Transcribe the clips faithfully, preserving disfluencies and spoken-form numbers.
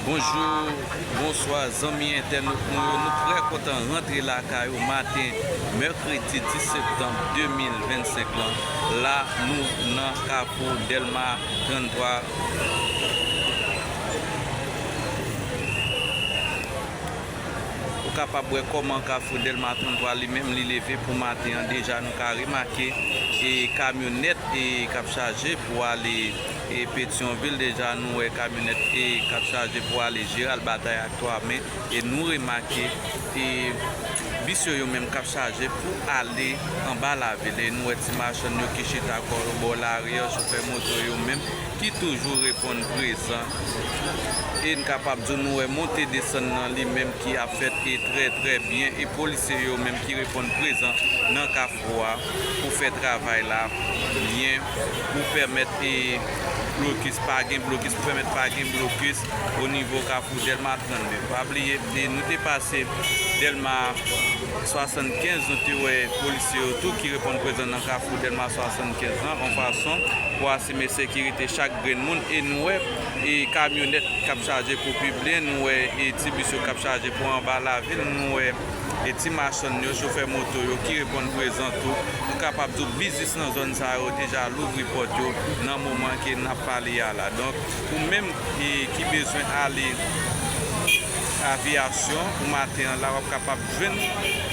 Bonjou, bonswa, zanmi entènot nou yo. Nou trè kontan rantre lakay ou maten, mèkredi dis septanm de mil vennsenk lan. La, nou nan Kafou Dèlma tranntwa. Ou kapab wè kòman Kafou Dèlma tranntwa li menm li leve pou maten an. Deja, nou ka remake e kamyonèt e k ap chaje pou ale e Petyonvil. Deja, nou wè kamyonèt e k ap chaje pou ale Jeral, Batay ak Twamen. E nou remake e bis yo, yo menm k ap chaje pou ale anba lavil. E nou wè ti machann yo ki chita kò yo bò lari an, chofè moto yo menm ki toujou reponn prezan. E n kapab di w, nou wè monte desann nan li menm ki ap fèt e trè, trè byen. E polisye yo menm ki reponn prezan nan Kafou a pou fè travay la byen, pou pèmèt e blokis pa gen blokis, pou pèmèt pa gen blokis o nivo Kafou Dèlma trannde. Pa bliye, e nou te pase Dèlma swasannkenz, nou te wè polisye yo tou ki reponn prezan nan Kafou Dèlma swasannkenz lan, yon fason pou asime sekirite chak grenn moun. E nou wè e kamyonèt k ap chaje pou Piblen, nou wè e ti bis yo k ap chaje pou anba lavil, nou wè e ti machann yo, chofè moto yo ki reponn prezan tou. Nou kapab di w biznis nan zòn sa yo deja louvri pòt yo nan moman ke n ap pale a la. Donk, ou menm e ki bezwen ale Aviyasyon pou maten an la, w ap kapab jwenn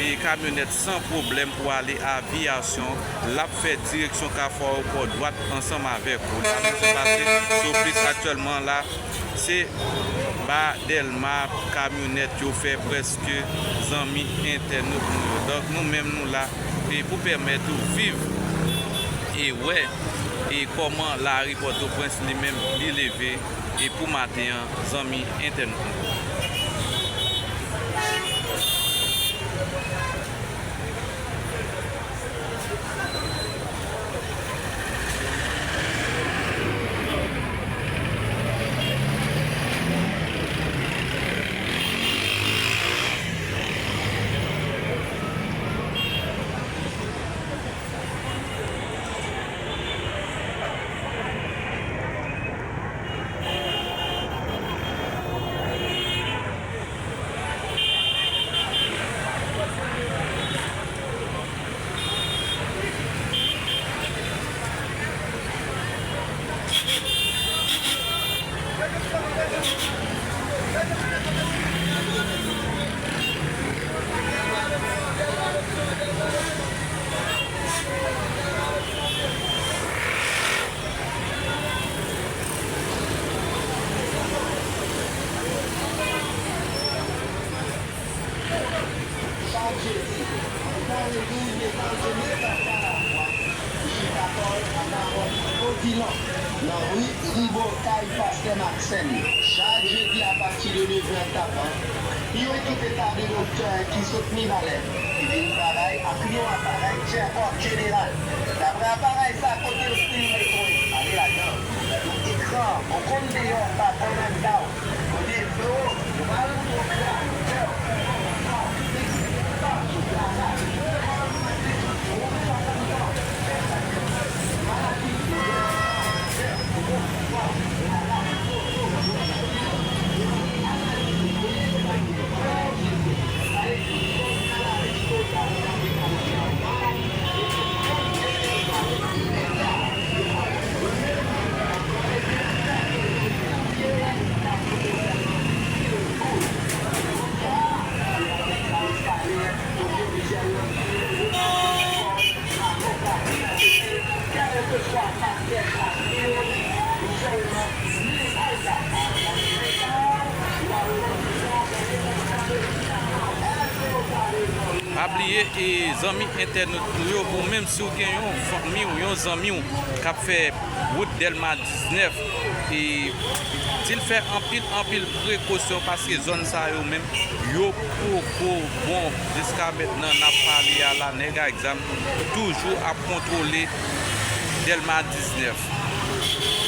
e kamyonèt san pwoblèm pou ale Aviyasyon. L ap fè direksyon Kafou Ayewopò dwat ansanm avèk ou. La, nou se pase sou pis aktyèlman la. Se ba Dèlma kamyonèt yo fè prèske, zanmi entènot nou yo. Donk, nou menm nou la e pou pèmèt ou viv e wè e kòman lari Pòtoprens li menm li leve e pou maten an, zanmi entènot nou yo. Chak jedi, anba levil de Kalzonet anba lavwa, chita kò l anba wòch Odilon, nan ri Ribo, kay Pastè Maksenn. Chak jedi apati de nevè tapan, yon ekip eta de doktè ki sot Mibalè, ki vin travay ak yon aparèy tchèkòp jeneral. Daprè aparèy sa, kote yo fin mete w, ale ladan. Ekran, ou konn deyò pa kòmantè w. Pa bliye, e, zanmi entènot nou yo, ou menm si w gen yon fanmi w, yon zanmi w k ap fè wout Dèlma diznèf, e, di l fè anpil, anpil prekosyon, paske zòn sa yo menm, yo poko bon. Jiska mentnan n ap pale a la, nèg ak zam toujou ap kontwole Dèlma diznèf.